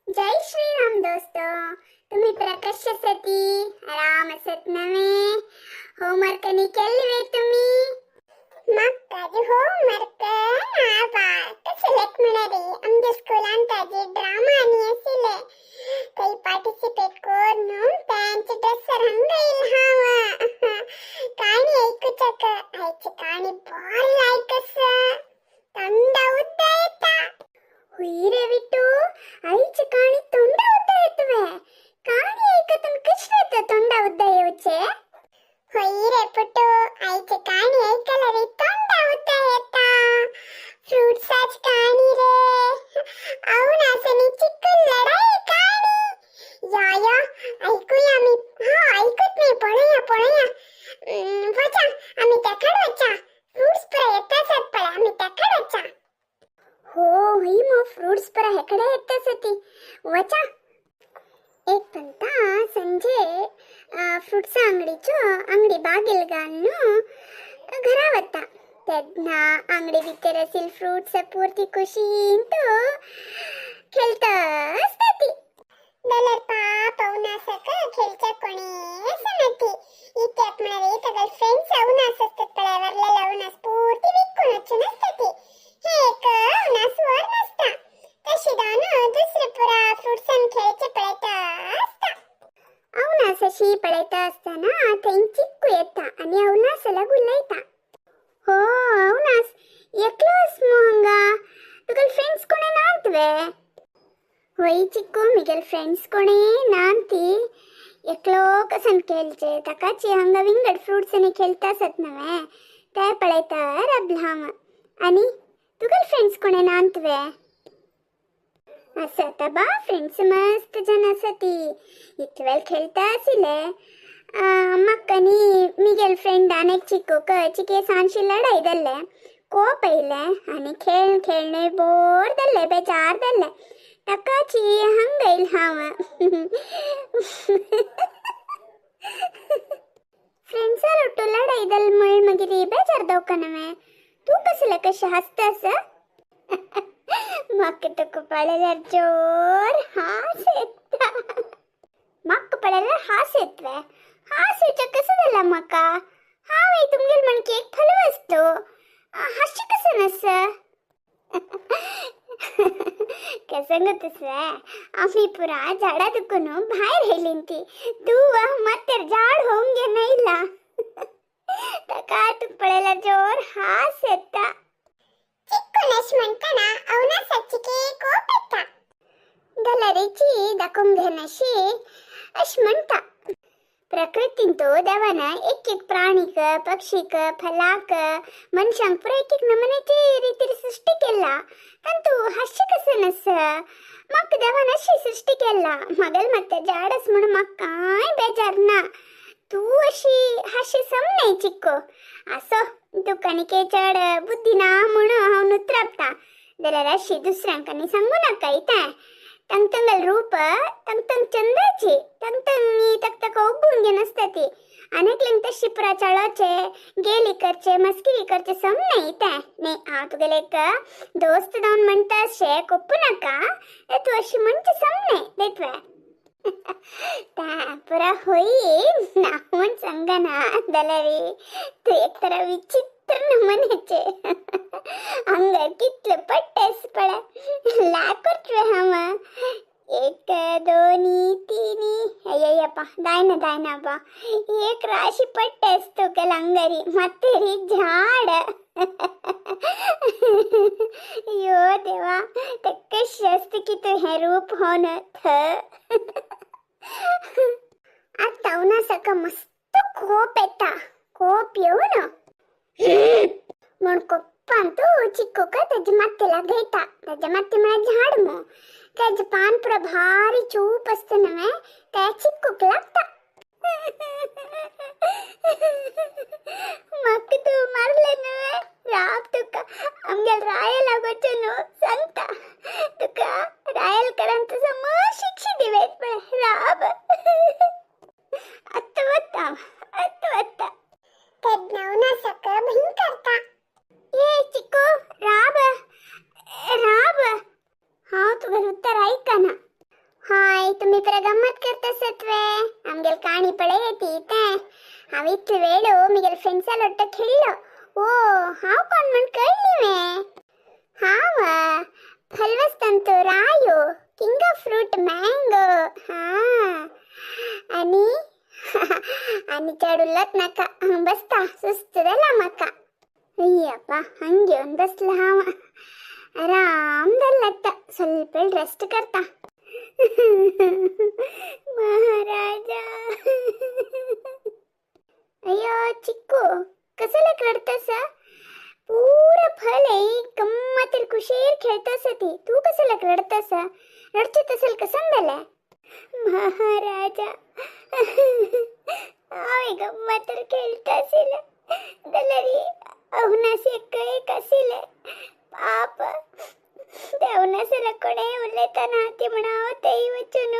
जय श्रीराम दोस्तों, तुम्ही प्रकर्ष सती आराम असत नव्हे? होमवर्क नी केले तुम्ही? मग होमवर्क ना बा, कशें म्हळ्यार आमच्या स्कुलान ताजी ड्रामा आनी आशिल्ले, थंय पार्टिसिपेट करून तांचे ड्रेसर हांगा येयला हांव. काणी ऐकूचक आयची काणी भारी लायक आसा, तोंड उद्द येता. हुई रे विट्टू, आईची काणी तोंड उद्द येतवे. काणी ऐकतून कशें येता तोंड उद्द येवचे? होय रे पुटू, आईची काणी ऐकल्यार तोंड उद्द येता. फ्रुट्साची काणी रे, अवनास आनी चिकू लढाई काणी. या या ऐकूया आमी. हा ऐकत नाही, पळया पळया. वचा आमी तेखाड वचा, फ्रुट्स पुरा येता आसात पळय, आमी तेखाड वचा. हो हुई मग फ्रुट्स परा हेकडे येता ती, वचा. एक पंता संजय फ्रुट्सा अंगडीचो अंगडी बागेल घालून घरा वता तेन्ना अंगडी भितर आशिल्ले फ्रुट्स पुरती खुशीन तो खेळता आसता ती. जाल्यार पाप अवनासाक खेळच्याक कोणी आसना ती. इत्याक म्हळ्यार तागेले फ्रेंड्स अवनास आसतात पळय, वरलेले अवनास पुरती विकून वचून आसता ती. हे एक अवनास वर नासता, तशी जावन दुसरे पुरा फ्रुट्सान खेळचे पळयता आसता. अवनास अशी पळयता आसतना थंय चिक्कू येता आनी अवनासा लागून उलयता. हो अवनास, एकलो आस मु हांगा, तुगेले फ्रेंड्स कोणे नात वे? होय चिक्कू, मिगेले फ्रेंड्स कोणे नात ती, एकलो कसन खेळचे ताकाची हांगा विंगड फ्रुट्स आनी खेळता आसत नव्हे, ते पळयता राबला हांव. आनी तुगेले फ्रेंड्स कोणे नात वे? आसात बा फ्रेंड्स, मस्त जण आसा ती, इतले वेळ खेळता आशिल्ले. म्हाका न्ही मिगेल फ्रेंडान एक चिकूक चिके सांजशी लढाई जाल्ले, कोप येयले आनी खेळ खेळणे बोर जाल्ले, बेजार जाल्ले, ताकाची हांगा येयलें हांव. फ्रेंड्सा रोटू लढाई जाल म्हळ मागीर बेजार जावका नव्हे, तूं कसले कशें हांसता आसा? म्हाका तुका पळयल्यार जोर हांस येता. म्हाका पळयल्यार हांस येतवे? हांस येवचें कसो जाला म्हाका? हांव तुमगेल म्हणकी एक फल वस्तू, हांसचें कसं नासा? कसं गो तसं? आमी पुरा झाडा दुखून भायर येयलीं ती, तूं मात्तर झाड होवन घेवन येयला, ताका तुका पळयल्यार जोर हांस येता. चिक्कून अशें म्हणटना अवनासाक चिके कोप येता. जाल्यार दाखोवंक घेनाशी अशें म्हणटा. प्रकृतीन तो देवान एक एक प्राणीक, पक्षीक, फलाक, मनशांक पुरा एक एक नमुन्याचे रितीर सृष्टी केला, तांतू हांसचें कसं नासा? म्हाका देवान अशी सृष्टी केला, म्हागेलें मात झाड आसा म्हणून म्हाका कांय बेजार ना. तूं अशी हांशी सम न्हय चिक्को, आसो तुका आनी चड बुद्धी ना म्हणून हांव नुत्रापता, जाल्यार अशी दुसऱ्यांक आनी सांगू नाका. इतें तंगतंगल रूप तंगतंग चंदाची तंगतंग तक तक उगून घेवन आसता ती, आनी तशी पुरा चळोचे गेली करचे मस्किरी करचे सम न्हय इतें न्ही. हांव तुगेले एक दोस्त जावन म्हणटा अशें कोप्पू नाका, तूं अशी म्हणचे सम न्हय देतवे. पुरा होई ना म्हूण सांगना, जाल्यार तूं एक तरा विचित्र नमुन्याचे, हांगा कितले पट्टे पळय लाकूड हांव. 1 2 3 अय्यप्पा जायना जायना बा, एक राशी पट्टे तुगेले अंगारी मात्तेरी झाड. अय्यो देवा, ते कशें आसता की तूं हें रूप होन थ. आतां अवनासाक मस्त कोप येता, कोप येवन म्हूण कोप्पान तूं चिकूक तेजे मात्ते लागयता. तेजे मात्ते म्हळ्यार झाड मू, तेजें पान पुरा भारी चूप आसता न्हय, तें चिकूक लागता. म्हाका तूं मारलें न्हय, राब तुका आमगेले रायल वचून न्हू सांगता, तुका रायल करान तुजो समज शिक्षा दिवेत पळय, राब. आतां वता हांव, आतां वता. तेन्ना अवनासाक भंय करता. ए चिकू राब राब, हांव तुगेलें उत्तर आयकना. तुमी पुरा गम्मत करता सत्वे. आमगेल काणी पळय ती तें हांव इतले वेळो मिगेल फ्रेंड्सा लोट्ट खेळ्ळो. ओ हांव कोण म्हण कळ्ळी वे? हांव फलवस्तंतु रायो, किंग ऑफ फ्रूट मँगो. हा आनी आनी चड उल्लत नाका, हांग बसता, सुस्त जाला म्हाका. अय्यप्पा, हंगे येवन बसला हांव, आराम जाल्लो आतां, ಸ್ವಲ್ಪ वेळ रेस्ट करता. महाराजा. अय्यो चिक्कू, कसले रडतस? पूरा फल गम्मतील खुशीर खेळतस ती, तू कसले रडतस? रडचे तसल कसं झालं? महाराजा, हांव गम्मतील खेळतासिल जाल्यार अवनास एक एक आशिल्लें. पाप ते अवनासाला कोणेय उलयतना ती म्हण हांव तेय वचून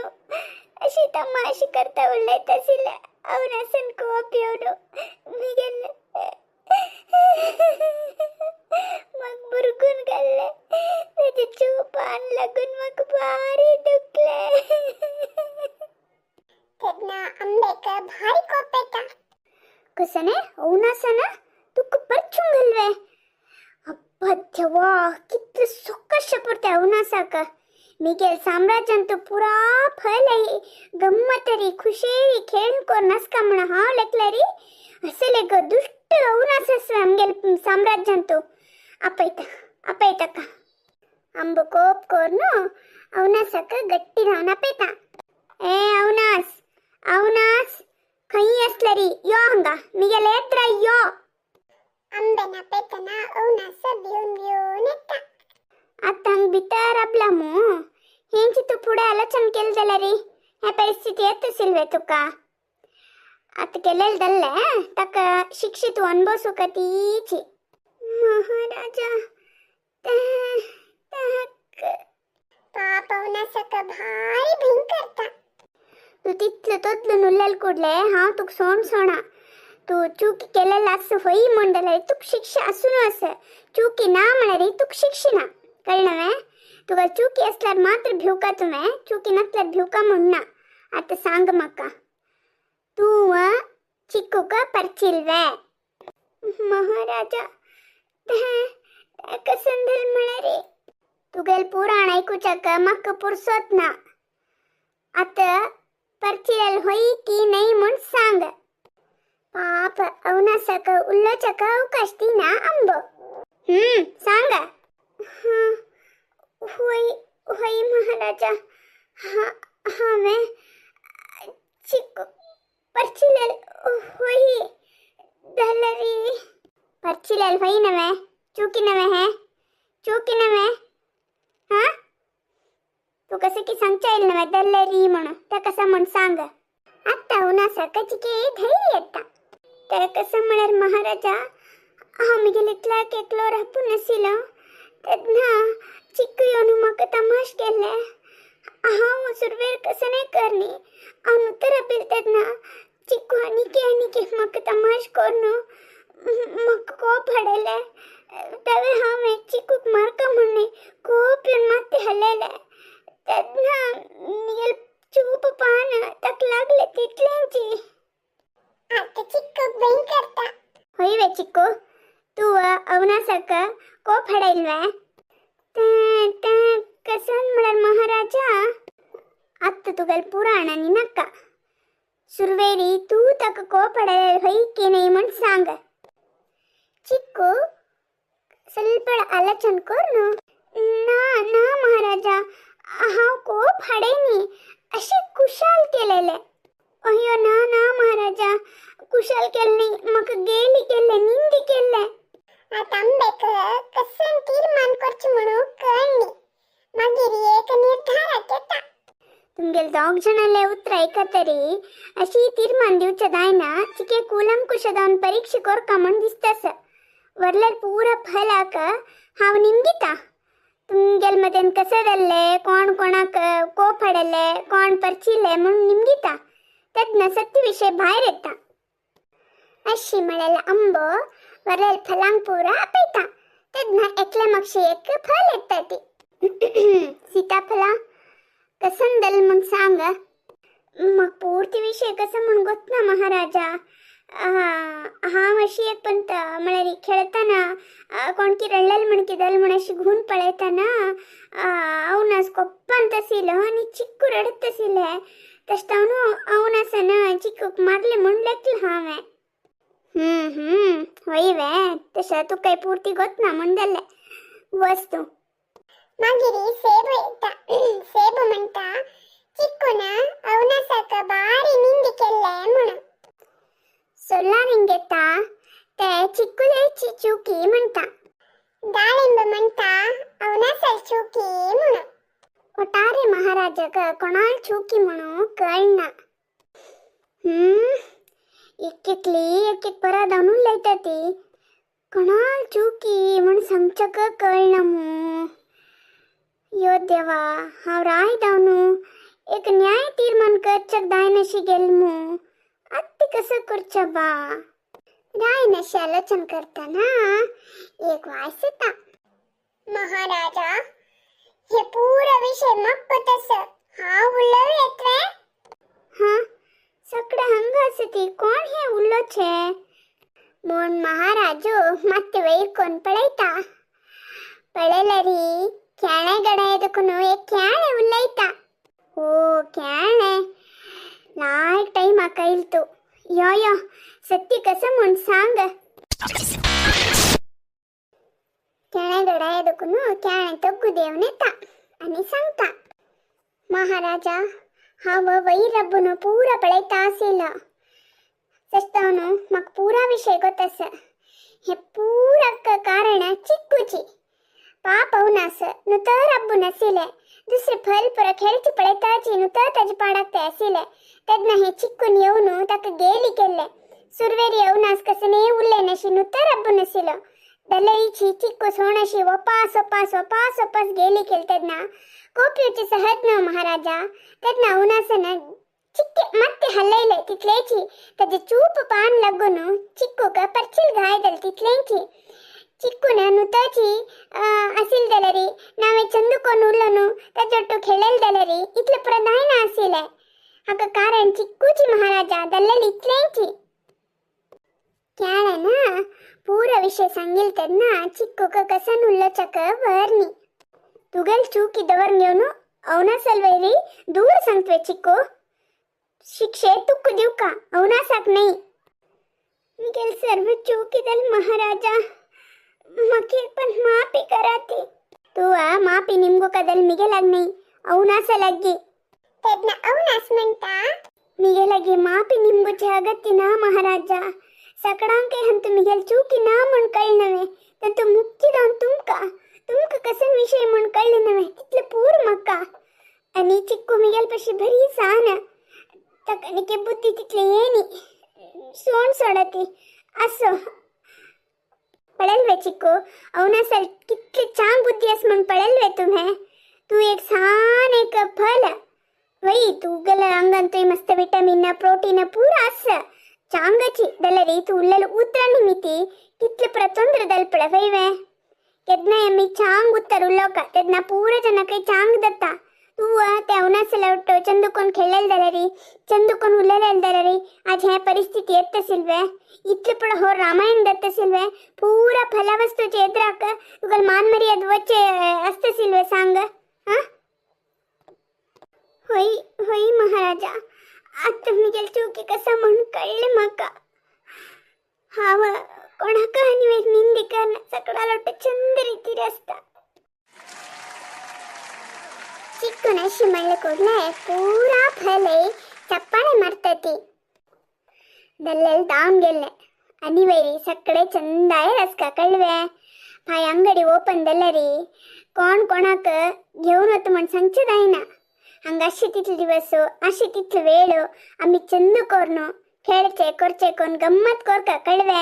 अशी तमाशी करता उलयत आशिल्लें. अवनासान कोप येवन मिगेले म्हाका बुरगून घाल्लें. तेजे चूपान लागून म्हाका भारी दुखलें. तेन्ना आंबेक भारी कोप येता. कसने अवनासान तुका परचून घालवे? अब्बा देवा, कितले सोकश पुरते अवनासाक. मिगेल साम्राज्यांतु पुरा फल गम्मतरी खुशेरी खेळ कोर नसका म्हण हांव लेखल्यारी असले ग दुश्ट अवनास आसवे आमगेल साम्राज्यांतु. अपयता अपयतಕ್ಕ अंबु कोप कोर्नु अवनासाक गट्टी रावन अपयता. ए अवनास, अवनास खंय आसल्यारी यो हांगा, मिगेल येत्रा यो. आंबेन अपयतना अवनास भिवन भिवन येता. आतां हांग भितर आपला मू हेंची तूं फुडें आलोचन केलें जाल्यार हे परिस्थिती येता सिल्वे तुका. आतां केलेलें जाल्लें ताका शिक्षा तूं अणभवसूंक तीची. महाराजा, तें पाप अवनासाक भारी भंय करता. तूं तितलो तोतलो नुल्लेल कुडले हांव तुका सोण सोणा. तूं चुकी केलेलें आसूं फय म्हण जाल्यार तुका शिक्षा आसून आसा, चुकी ना म्हळ्यार तुका शिक्षा ना. कळ्ळें वे? तुका चुकी आसल्यार मात्र भिवका तुवें, चुकी नासल्यार भिवका म्हण ना. आतां सांग म्हाका, तूं चिक्कूक परचिल्वे? महाराजा, तें कसं जालें म्हळ्यार तुगेलें पुराण आयकुच्याक म्हाका पुरसोत ना. आतां परचिलेल होय की न्हय म्हूण सांग. पाप अवनासाक उलोवच्याक अवकाश दिना आंबो. सांग. हां होय होय महाराजा, हांवें चिक्कू परचिलेल होय जाल्यार परचिलेल होय नव्हे, चुकी नव्हे, हें चुकी नव्हे. हां तूं कसं की सांगच्या येयल नव्हे दल्लेरी म्हणून, तें कसं म्हूण सांग. आतां अवनासाक चिके धैर्य येता. तें कसं म्हळ्यार महाराजा, हांव म्हगेले एकल्याक एकलो रावपूं नाशिल्लो तेन्ना चिक्कू येवन म्हाका तमाश केल्ले. हांव सुरवेर कसं करनी हांव उतर आपयलें तेन्ना चिक्कू आनीक आनीक म्हाका तमाश करून म्हाका कोप हाडयलें. तेन्ना हांवें चिकूक मारका म्हणून कोप येवन मात्तें हालयलें. तेन्ना म्हगेलें चूप पान ताका लागलें तितलेंची. आतां चिक्कूक भंय करता. हय वे चिक्कू, तूं अवनासाक कोप हाडयलें वे? तें तें कसं म्हळ्यार महाराजा, आतां तुगेलें पुराण आनी नाका. सुरवेरी तूं ताका कोप हाडयलें हय की न्हय म्हूण सांग. चिक्कू ಸ್ವಲ್ಪ आलोचन करून ना ना महाराजा, हांव कोप हाडयनी, अशें कुशाल केलेलें. अय्यो ना ना महाराजा, कुशाल केलें न्ही, म्हाका गेली केल्लें, निंदी केल्लें. आतां आंबेक कसं तीर्मान करचें म्हणून कळ्ळी. मागीर एक निर्धाराक येता. तुमगेले दोग जाणांले उतरां आयकतरी अशी तीर्मान दिवचें जायना. चिके कुलंकुश जावन परीक्षा करका म्हूण दिसतास. वरल्यार पुरा फलाक हांव निमगिता. तुमगेले मदेन कशें जाल्लें, कोण कोणाक कोप हाडले, कोण परचिल्ले म्हूण निमगिता. तेन्ना सत्य विशय भायर येता. अशी म्हळ्यार आंबो वरल्यार फलांक पुरा आपयता. तेन्ना एकल्या मागशी एक फल येता ती. सीताफलां, कसन दल म्हूण सांग. म्हाका पूर्ती विशय कसो म्हूण गोतना महाराजा. हांव अशी एक पंत म्हळ्यार खेळतना कोणकी रडलेल म्हण किदल म्हण अशी घुवन पळयतना अवनास कोप्पान तसील आनी चिक्कू रडत तसीले. तशें हांव अवनासान चिक्कूक मारले म्हूण लेखलें हांवें. हय वे, तशें तुकाय पुर्ती गोतना म्हूण जालें. वच तूं. मागीर सेबू येता. सेबू म्हणटा चिक्कून अवनासाक बारी निंदी केल्ले म्हणून. सोल्ला घेता ते चिक्कुलेची चुकी म्हणटा. दाळिंब म्हणटा अवनासल चुकी म्हणून. ಒಟ್ಟಾರೆ ಮಹಾರಾಜಗ ಕೊಣಾಲ್ ಚೂಕಿ म्हणू कळना. एकेकली एक एक परात उलयता ती. कोणाल चुकी म्हूण सांगचक कळना मू. यो देवा, हांव राय दावनु एक न्याय तीर्मान करचक दायनशी गेल मू. आत्ते कसं करच्या बा. राय नशी आलोचन करताना एक वायस येता. महाराजा, हे पूरा विषय मक्क तस हांव उलोवं येतलें? हां, सगळे हांगा आसा ती कोण हे उलोचे म्हूण महाराजो मात्ते वयर कोण पळयता. पळयल्यारी खेळणे गड्या देखून एक खेळणे उलयता. ओ खेळणे लायक टायम म्हाका येयल तूं. यो यो, सत्य कसं म्हूण सांग. खेळणे गड्या देखून खेळणे तग्गू देवन येता आनी सांगता, महाराजा हांव वयर रब्बून पूरा पळयता आशिल्लो. सस्तावनु म्हाका पूरा विशय गोत आसा. हे पूरा कारण चिक्कूची. पाप अवनास नुतर रब्बून आशिल्लें. दुसरे फल पुरा खेळची पळयताची नुतर ताजे पाडाक ते आशिल्लें. तेन्ना हे चिक्कून येवन ताका गेली केल्लें. सुरवेरी अवनास कसं उरलें नशी नुतर रब्बून आशिल्लो. दलईची चिक्कू सोणाशी वपास वपास वपास वपास गेली केल तेन्ना कोपयोची सहज न महाराजा. तेन्ना अवनासन चिक्के मात्ते हल्लयले तितलेची ताजे चूप पान लागून चिक्कूक परचील घाय जाले तितलेंची. चिक्कून नुताची आसिल जाल्यारी नावे चंदू कोण उरलो न्हू ताजे ಒಟ್ಟು खेळेल जाल्यारी इतले पुरो जायना आशिल्लें. हाका कारण चिक्कूची महाराजा. दल्लेली इतलेंची. खेळ्ळें पूरा विशय सांगील तेन्ना चिक्कूक कसन उल्लोचक वर्नी. तुगेल चूकी दवर घेवन अवनासल वयरी दूर सांगतवे चिक्कू. शिक्षे तुक्क दिवका अवनासाक न्हय. मिगेल सर्व चूकी जाल महाराजा. म्हाका पण माफी कराती. तूं माफी निमगो कदल मिगेलाग न्हय अवनासा लागी. तेन्ना अवनास म्हणटा, मिगेलागी माफी निमगोचे अगत्य ना महाराजा. सगळ्यांक हंतु मिगेल चूकी ना म्हूण कळ्ळें नव्हे तातूंत मुख्य जावन तुमकां. तुमकां कसन विशय म्हूण कळ्ळें नव्हे तितलें पूर म्हाका. आनी चिक्कू मिगेल पशी बरी सान. ताका आनीक बुद्धी तितली येनी. सोण सोडा ती. आसो. पळयलें वे चिक्कू, अवनासल कितली चांग बुद्धी आसा म्हूण पळयलें वे तुवें. तूं एक सान एक फल. वय तुगेल्या आंगान तुवें मस्त विटामीन प्रोटीन पूरा आसा. चांगची जाल्यार तूं उरलेले उतरां निमित्ती कितले प्रचंड जाल पळय वय वे. केन्नाय आमी चांग उत्तर उलोवका तेन्ना पूरा जनाकय चांग जाता. तूं ते अवनासले ಒಟ್ಟು चंदू कोण खेळलेले जाल्यार चंदू कोण उलयलेले जाल्यार आज हे परिस्थिती येता आशिल्ले. इतले पळय हो रामायण जाता आशिल्ले. पूरा फलवस्तूचे एदराक तुका मान मर्याद वचचे आसता आशिल्ले सांग. आं, हय हय महाराजा, आतां मिगेल चुकी कसा म्हूण कळ्ळें म्हाका. हांव कोणाक आनी एक निंदी करना. सगळ्या लोट चंद रितीर आसता. चिक्कून अशी म्हणले ಕೂಡಲೇ ಪೂರಾ ಫಲೆ ಚಪ್ಪಾಳೆ ಮಾರ್ತತಿ. ದಲ್ಲೆಲ್ ದಾವನ್ ಗೆಲ್ಲೆ ಅನಿವೈರಿ ಸಕ್ಕಡೆ ಚಂದಾಯ Ruska Kalwe. Five Angadi open दल्लरी कोण कोणाक घेवन वता म्हण सांगचें जायना. हांगा अशे तितले दिवस अशे तितले वेळ आमी चंद कोरून खेळचे करचे कोण गम्मत कोरका कळवे.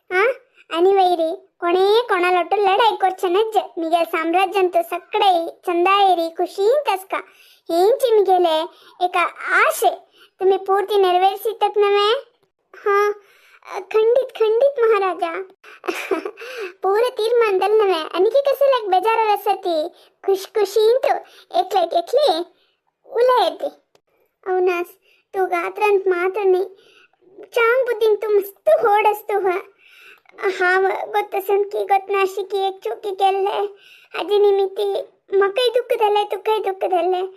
आं, आनी वैरी कोणे कोणालोटो लढाई करचे नज्ज. मिगेल साम्राज्यांत सगळे चंदायेरी खुशींत आसका. हेंची मिगेले एका आशे तुम्ही पूर्ती नेरवेरसितात नव्हे? हां, खंडित खंडित महाराजा. पूरा तीर्मान दल नव्हे. आणखी कसं लाग बेजार आसा ती खुश खुशींत एकल्याक एकली येते. अवनास तू गात्रांत मात्र न्ही, चांग बुद्धीन तूं मस्त होड आसतू. हा हांव गोत्तसमकी गोतनाशिकी एक चुकी केल्ले, हाजे निमित्ती म्हाकाय दुःख जालें, तुकाय दुःख जालें.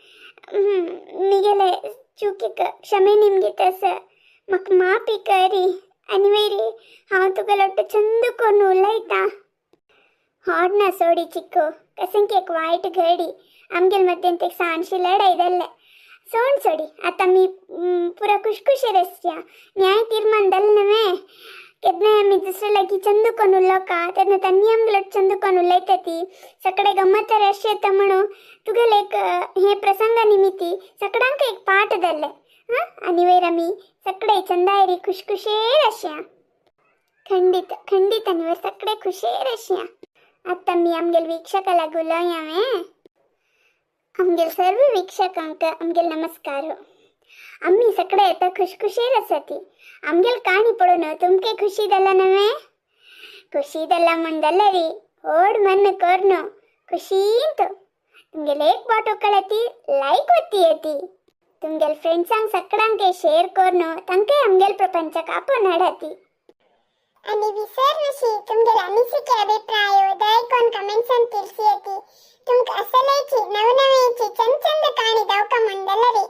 मिगेले चुकीक क्षमे निमगीत, म्हाका माफी करी. आनी वयरी हांव तुका लोट चंद करून उलयतां. हाड ना सोडी चिक्कू, कसंकी एक वायट घडी आमगेल मध्यंत एक सानशी लढाई जाल्ले. सोड सोडी, आतां आमी पुरा खुशखुशीर आसया. न्याय तीर्मान जालें नव्हे. केन्नाय आमी दुसरे लागीं चंद करून उलोवका तेन्ना तांणी आमगे चंद करून उलयता ती सगळे गम्मत तर अशें येता. म्हणून तुगेले एक हे प्रसंगा निमित्ती सगळ्यांक एक पाठ जाल्ले. हां, आनी वयर आमी सगळे चंदायरी खुशखुशेर आसया. खंडित खंडित, आनी वयर सगळे खुशेर आसया. आतां आमी आमगेल वीक्षका लागू उलोवया. आमगेल सर्व वीक्षकांक आमगेल नमस्कार. आम्ही सगळे आता खुशखुशेर आसाती. आमगेल काणी पळोवन तुमके खुशी जाला नव्हे? खुशी जाला म्हण जाल्यार व्हड मन करून खुशींत तुमगेले एक बोट उकळती लायक वत्ती येती. तुमगेल फ्रेंड्सांक सगळ्यांक शेअर करून तांकांय आमगेल प्रपंचाक आपोवन हाडाती. आणि विसर नशी, तुमगेल अनिसिके अभिप्राय दयकोन कमेंट्सान ತಿಳಿಸಿಯತಿ. तुमक असलेची नवनवेची चंद चंद काणी दावका म्हणदलरी.